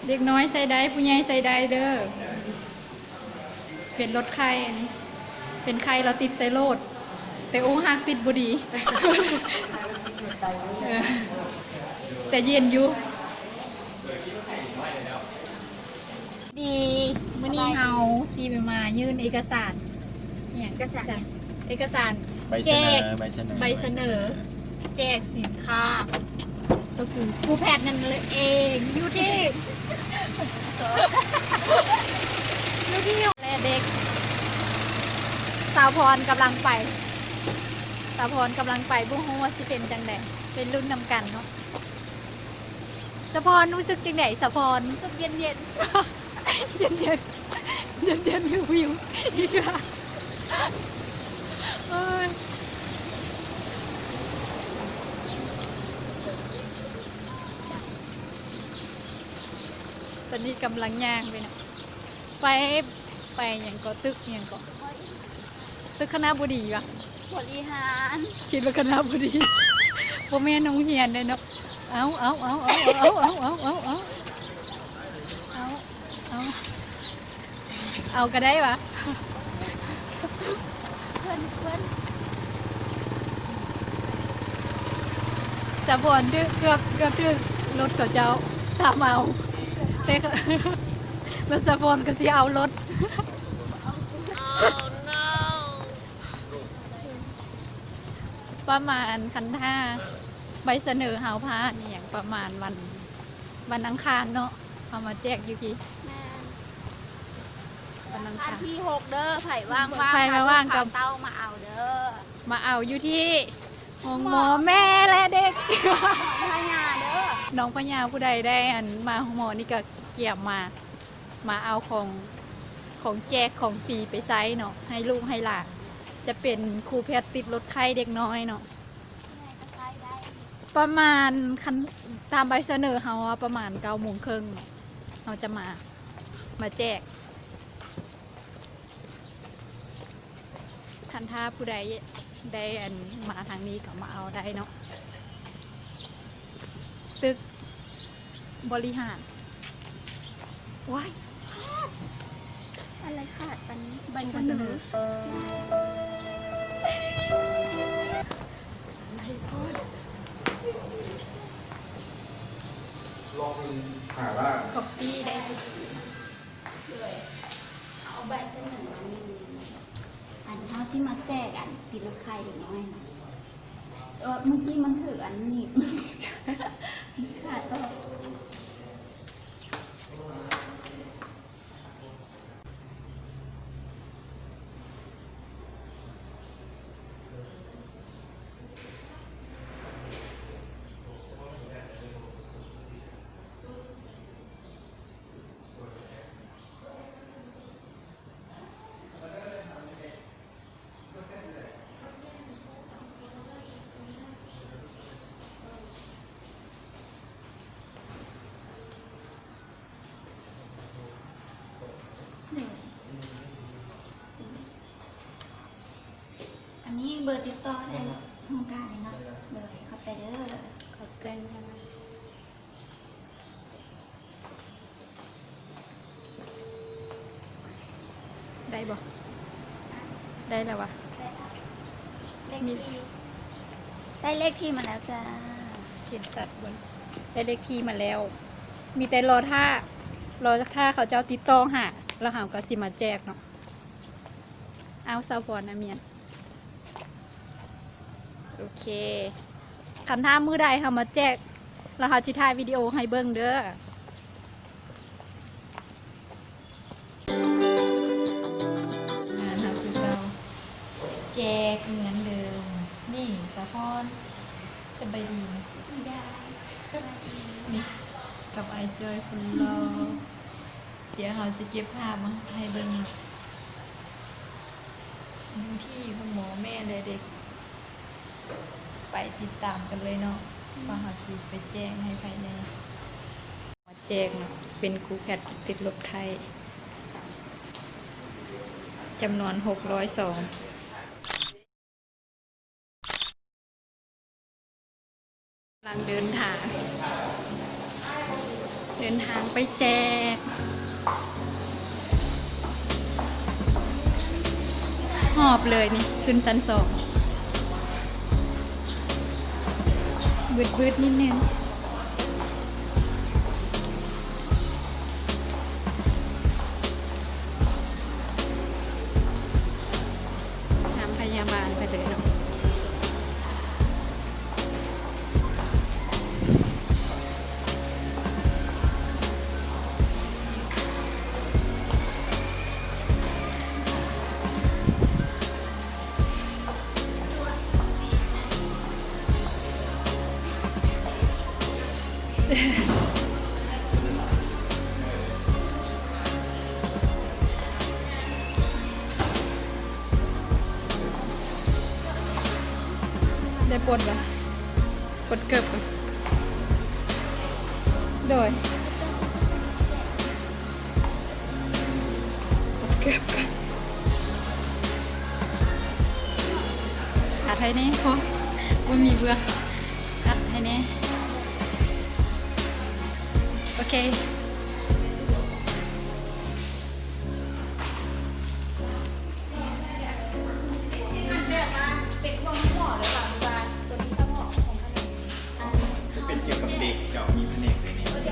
ເດັກນ້ອຍໃຊ້ໄດ້ ຜູ້ໃຫຍ່ໃຊ້ໄດ້ເດີ. ເປັນໂລດໄຂ້ອັນນີ້ ເປັນໄຂ້ແລ້ວຕິດໃສ່ໂລດ ແຕ່ອົກຫັກຕິດບໍ່ດີ ເອີ ແຕ່ເຢັນຢູ່. ດີ ມື້ນີ້ເຮົາຊິມາຍື່ນເອກະສານ ອີຫຍັງ ເອກະສານ ເອກະສານ ໃບສະເໜີ ແຈກ ໃບສະເໜີ ໃບສະເໜີ ແຈກສິນຄ້າ ກໍຄືຄູແພັດນັ້ນເອງ ຢູ່ທີ່ ຢູ່ທີ່ແລເດັກ. ສາວພອນກຳລັງໄປ ສາວພອນກຳລັງໄປ ບໍ່ຮູ້ວ່າຊິເປັນຈັ່ງໃດ ໄປລຸ້ນນຳກັນເນາະ. ສາວພອນ ຮູ້ສຶກຈັ່ງໃດ ສາວພອນ? ຮູ້ສຶກເຢັນໆ ເຢັນໆ ເຢັນໆ ວິວໆ ອີກລະ ໂອ້ຍ. ຕອນນີ້ກຳລັງຍ່າງໄປນະ ໄປ ໄປຫຍັງເກາະ ຕຶກຫຍັງເກາະ ຕຶກຄະນະບໍດີຫວາ? ບໍລິຫານ ຄິດວ່າຄະນະບໍດີ ບໍ່ແມ່ນໂຮງຮຽນເດ້ເນາະ. ເອົາ ເອົາ ເອົາ ເອົາ ເອົາ ເອົາ ເອົາ ເອົາ ເອົາ ເອົາ ເອົາ ເອົາ ເອົາກະໄດ້ຫວາ? ເພິ່ນ ເພິ່ນ ສາວພອນຖືກ ເກືອບ ເກືອບຖືກລົດເຂົາເຈົ້າຕາມເອົາ ແຕ່ ແລ້ວສາວພອນກໍຊິເອົາລົດ. ປະມານ ຄັນຖ້າໃບສະເໜີເຮົາຜ່ານອີ່ຫຍັງ ປະມານວັນ ວັນອັງຄານເນາະ ເຮົາມາແຈກຢູ່ພີ້. ແມ່ນ ວັນອັງຄານ ວັນທີຫົກເດີ ໃຜວ່າງໆ ໃຜວ່າງໆ ກໍເຕົ້າມາເອົາເດີ ມາເອົາຢູ່ທີ່ໂຮງໝໍແມ່ ແລະ ເດັກ ນ້ອງພະຍາເດີ ນ້ອງພະຍາ. ຜູ້ໃດໄດ້ ອັນ ມາໂຮງໝໍນີ້ກໍກຽມມາ ມາເອົາຂອງ ຂອງແຈກຂອງຟຣີໄປໃຊ້ເນາະ ໃຫ້ລູກໃຫ້ຫຼານ ຈະເປັນຄູແພັດຕິດໂລດໄຂ້ເດັກນ້ອຍເນາະ. ປະມານ ຄັນຕາມໃບສະເໜີເຮົາອະ ປະມານເກົ້າໂມງເຄິ່ງເນາະ ເຮົາຈະມາ ມາແຈກ. ຄັນຖ້າຜູ້ໃດໄດ້ ອັນ ມາທາງນີ້ກໍມາເອົາໄດ້ເນາະ ຕຶກບໍລິຫານ. ວ້າຍ ຂາດ ອະໄລຂາດ ອັນ ໃບສະເໜີ ໃບສະເໜີ ລອງເບິ່ງ ຫາວ່າ ກັອບປີ້ໄດ້ ໂດຍ ເອົາໃບສະເໜີມາໜຶ່ງ ອັນເຮົາຊິມາແຈກ ອັນ ຕິດໂລດໄຂ້ເດັກນ້ອຍນະ. ເອີ ມື້ກີ້ມັນຖືກອັນໜີບ ຂາດອອກ. ໂດຍ ອັນນີ້ເບີຕິດຕໍ່ໃນຫ້ອງການເລີຍເນາະ. ໂດຍ ຂອບໃຈເດີ ຂອບໃຈ. ໄດ້ບໍ່? ໄດ້ແລ້ວຫວາ? ໄດ້ແລ້ວ ເລກ ມີ ທີ່ ໄດ້ເລກທີ່ມາແລ້ວຈ້າ. ເຫັນຊັດບໍ່? ໄດ້ເລກທີ່ມາແລ້ວ ມີແຕ່ລໍຖ້າ ລໍຖ້າເຂົາເຈົ້າຕິດຕໍ່ຫາ ແລ້ວເຮົາກໍຊິມາແຈກເນາະ. ອ້າວ ສາວພອນ ອາມຽນ. ໂອເຄ ຄັນຖ້າມື້ໃດເຮົາມາແຈກ ແລ້ວເຮົາຊິຖ່າຍວິດີໂອໃຫ້ເບິ່ງເດີ. ງານເຮົາຄືເກົ່າ ແຈກເໝືອນເດີມ. ນີ້ ສາວພອນ ສະບາຍດີ. ນີ້ ກັບອ້າຍຈ້ອຍຄົນຫຼໍ່. ດຽວເຮົາຈະເກັບພາບມາໃຫ້ເບິ່ງເນາະ ຢູ່ທີ່ໂຮງໝໍແມ່ ແລະ ເດັກ. ໄປຕິດຕາມກັນເລີຍເນາະ ວ່າເຮົາຊິໄປແຈກໃຫ້ໃຜແດ່. ມາແຈກເນາະ ເປັນຄູແພັດຕິດໂລດໄຂ້ ຈຳນວນຫົກຮ້ອຍຊອງ. ກຳລັງເດີນທາງ ເດີ ເດີນທາງໄປແຈກ ຫອບເລີຍນີ້ ຂຶ້ນຊັ້ນສອງ ບືດໆ ນິດໜຶ່ງ. ຖາມພະຍາບານເພິ່ນເລີຍເນາະ. ໄດ້ປົດລະ ປົດເກີບກ່ອນ ໂດຍ ປົດເກີບກ່ອນ ອັດໃຫ້ແດ່ ເພາະບໍ່ມີເບືອ ອັດໃຫ້ແດ່ ໂອເຄ. ມັນເປັນກ່ຽວກັບເດັກ ເຈົ້າມີພະແນກໃດແ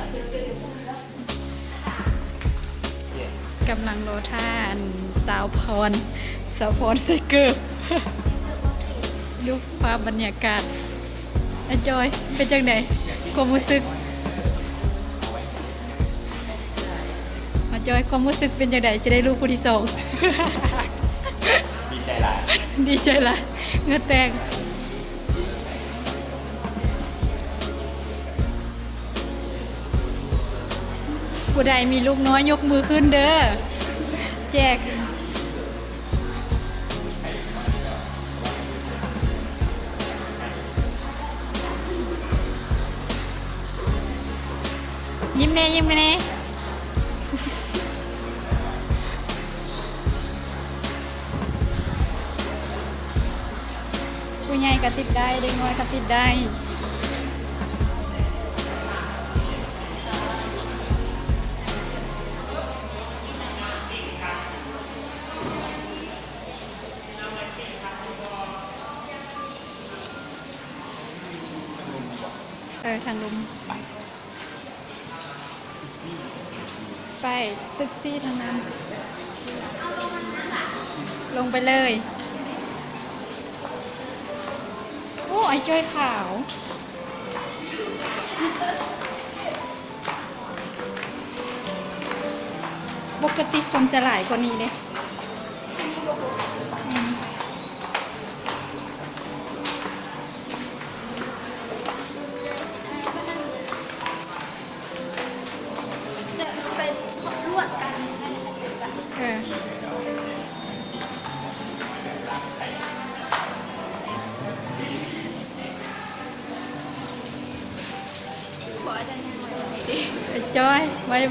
ດ່? ກຳລັງລໍຖ້າ ອັນ ສາວພອນ ສາວພອນໃສ່ເກີບ ດູພາບບັນຍາກາດ. ອາຈອຍ ເປັນຈັ່ງໃດ ຄວາມຮູ້ສຶກ? ອາຈອຍ ຄວາມຮູ້ສຶກເປັນຈັ່ງໃດ ຈະໄດ້ລູກຜູ້ທີສອງ? ດີໃຈຫຼາຍ ດີໃຈຫຼາຍ ເຫື່ອແຕກ. ຜູ້ໃດມີລູກນ້ອຍຍົກມືຂຶ້ນເດີ ແຈກ. ຍິ້ມແດ່ ຍິ້ມແດ່. ຜູ້ໃຫຍ່ກໍຕິດໄດ້ ເດັກນ້ອຍກໍຕິດໄດ້. ເອີ ທາງລຸ່ມ ໄປຕຶກສີ່ທາງນັ້ນ ລົງໄປເລີຍ. ໂອ້ ອ້າຍຈ້ອຍຂາວ. ປົກກະຕິຄົນຈະຫຼາຍກວ່ານີ້ເດ້. ອືມ ຈະໄປລວດກັນ ເອີ. ໄປຈ້ອຍ ໄວໆ.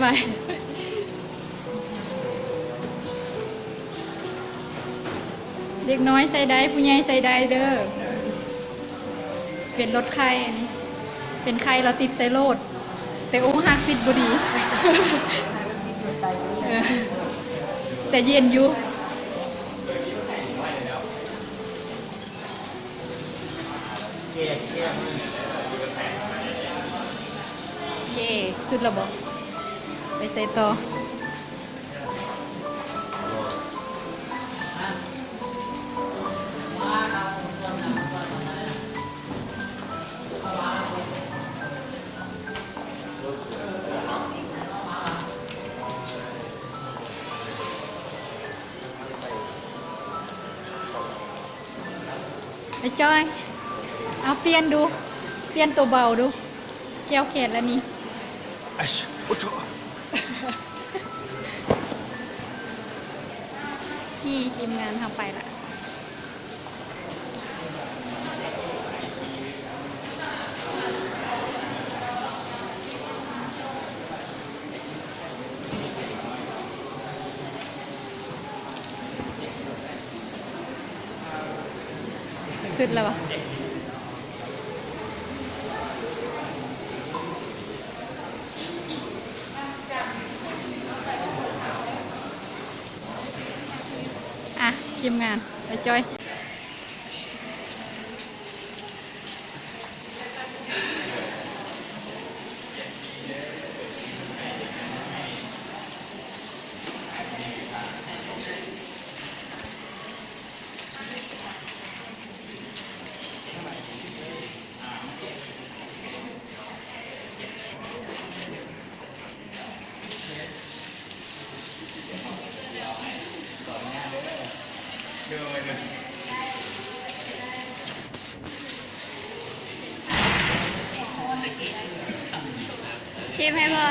ເດັກນ້ອຍໃສ່ໄດ້ ຜູ້ໃຫຍ່ໃສ່ໄດ້ເດີ. ເປັນລົດໄຂ້ອັນນີ້ ເປັນໄຂ້ແລ້ວຕິດໃສ່ໂລດ ແຕ່ອົກຫັກຕິດບໍ່ດີ ເອີ ແຕ່ເຢັນຢູ່. ໂອເຄ ສຸດແລ້ວບໍ? ໄປໃສຕໍ່? ໄອ້ຈ້ອຍ ເອົາປ່ຽນດູ ປ່ຽນໂຕເບົາດູ ແກ້ວແຂນລະນີ້ ນີ້ທີມງານເຮົາໄປລະ. ສຸດແລ້ວຫວາ? ທີມງານໄປຈ້ອຍ. ທີມໃຫ້ບໍ່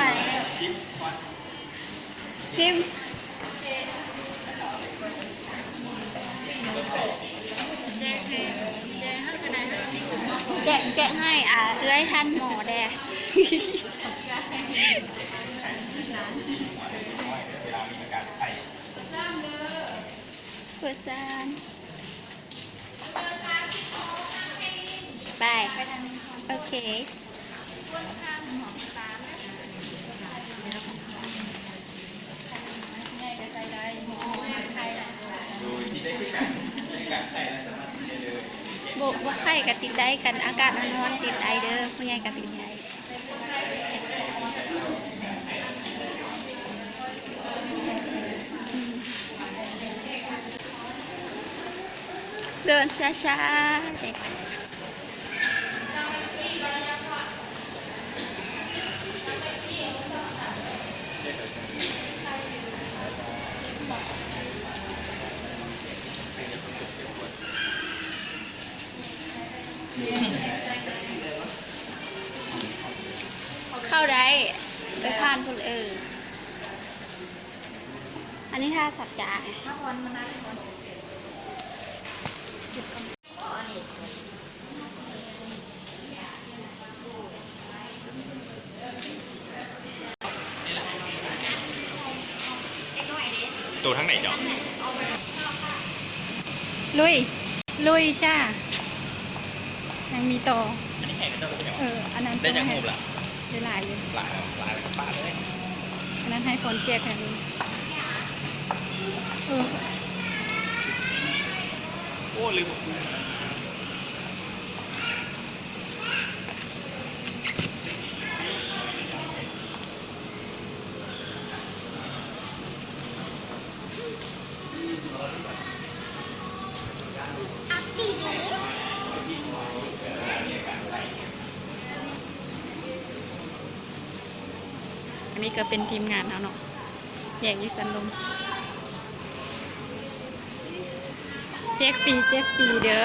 ທີມ ແກະ ແກະໃຫ້ ອ່າ ເອື້ອຍທ່ານໝໍແດ່. ເປີດຊານ ໄປ ໂອເຄ. ບໍ່ ບໍ່ໄຂ້ກໍຕິດໄດ້ ກັນອາກາດຮ້ອນໆ ຕິດໄດ້ເດີ ຜູ້ໃຫຍ່ກໍຕິດໄດ້. ເດີນຊ້າໆ ເດ້. ເຂົ້າໄດ້ ໄປຜ່ານພຸ້ນ ເອີ. ອັນນີ້ຖ້າສັກຢາ ໂຕທາງໃດເຈົ້າ? ລຸຍ ລຸຍຈ້າ. ຍັງມີຕໍ່ ອັນນີ້ໃຫ້ເຂົາເຈົ້າໄປແລ້ວ. ເອີ ອັນນັ້ນໄດ້ຈັກຮູບລະ? ໄດ້ຫຼາຍຢູ່ ຫຼາຍແລ້ວ ຫຼາຍແລ້ວກໍປະເລີຍ. ອັນນັ້ນໃຫ້ພອນແຈກໃຫ້ເບິ່ງ ເອີ ໂອ້ ລືມ. ອັນນີ້ກໍເປັນທີມງານເຮົາເນາະ ແຍກຢູ່ສັນລົມ. ແຈກຟຣີ ແຈກຟຣີເດີ.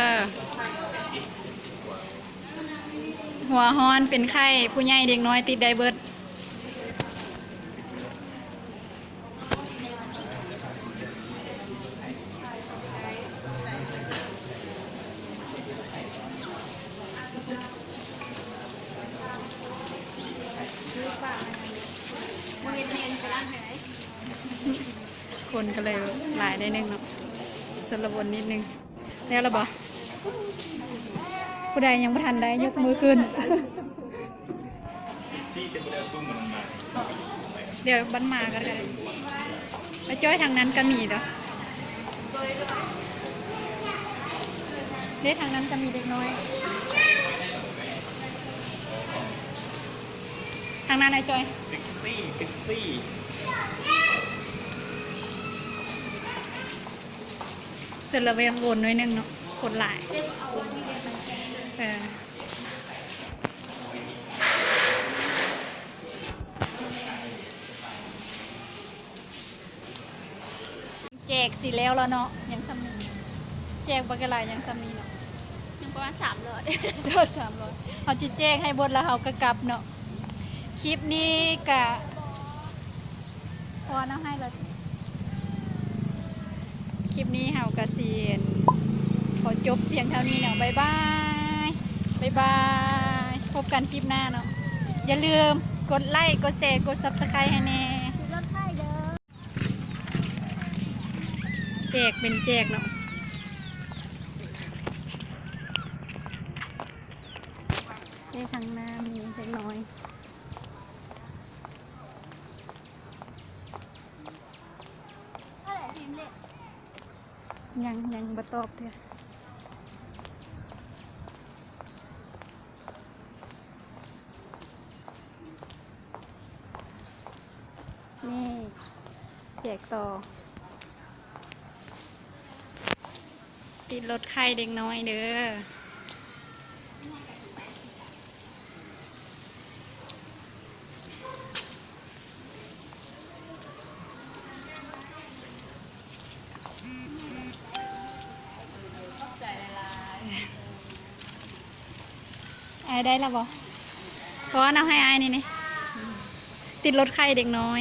ຫົວຮ້ອນ ເປັນໄຂ້ ຜູ້ໃຫຍ່ເດັກນ້ອຍຕິດໄດ້ເບິດ. ຄົນກໍເລີຍຫຼາຍໜ້ອຍໜຶ່ງເນາະ ຊົນລະວົນນິດໜຶ່ງ. ແລ້ວລະບໍ່? ຜູ້ໃດຍັງບໍ່ທັນໄດ້ຍົກມືຂຶ້ນ. ດຽວບັດມາກັນ ໄປຈ້ອຍທາງນັ້ນກໍມີເດີ ເດ້ ທາງນັ້ນກໍມີເດັກນ້ອຍ ທາງນັ້ນ ອ້າຍຈ້ອຍ. ຊົນລະວົນໜ້ອຍໜຶ່ງເນາະ ຄົນຫຼາຍ ເອີ. ແຈກຊິແລ້ວລະເນາະ ຍັງສ່ຳນີ້ ແຈກບັກຫຼາຍ ຍັງສ່ຳນີ້ເນາະ ຍັງປະມານສາມຮ້ອຍ ສາມຮ້ອຍ. ເຮົາຊິແຈກໃຫ້ເບິດລະເຮົາກໍກັບເນາະ. ຄລິບນີ້ກະ ພໍນຳໃຫ້ລະ ຄລິບນີ້ເຮົາກະຊິຂໍຈົບພຽງເທົ່ານີ້ເນາະ. ບາຍບາຍ ບາຍບາຍ ພົບກັນຄລິບໜ້າເນາະ. ຢ່າລືມກົດໄລ້ ກົດແຊ ກົດ Subscribe ໃຫ້ແນ່. ແຈກເປັນແຈກເນາະ ເດ້ ທາງໜ້າມີເດັກນ້ອຍ. ຍັງ ຍັງບໍ່ຕອບເທື່ອ. ນີ້ ແຈກຕໍ່ ຕິດລົດໄຂ້ເດັກນ້ອຍເດີ. ເອີ ໄດ້ລະບໍ່? ເພາະວ່າເອົາໃຫ້ອ້າຍນີ້ນີ້ ຕິດລົດໄຂ້ເດັກນ້ອຍ.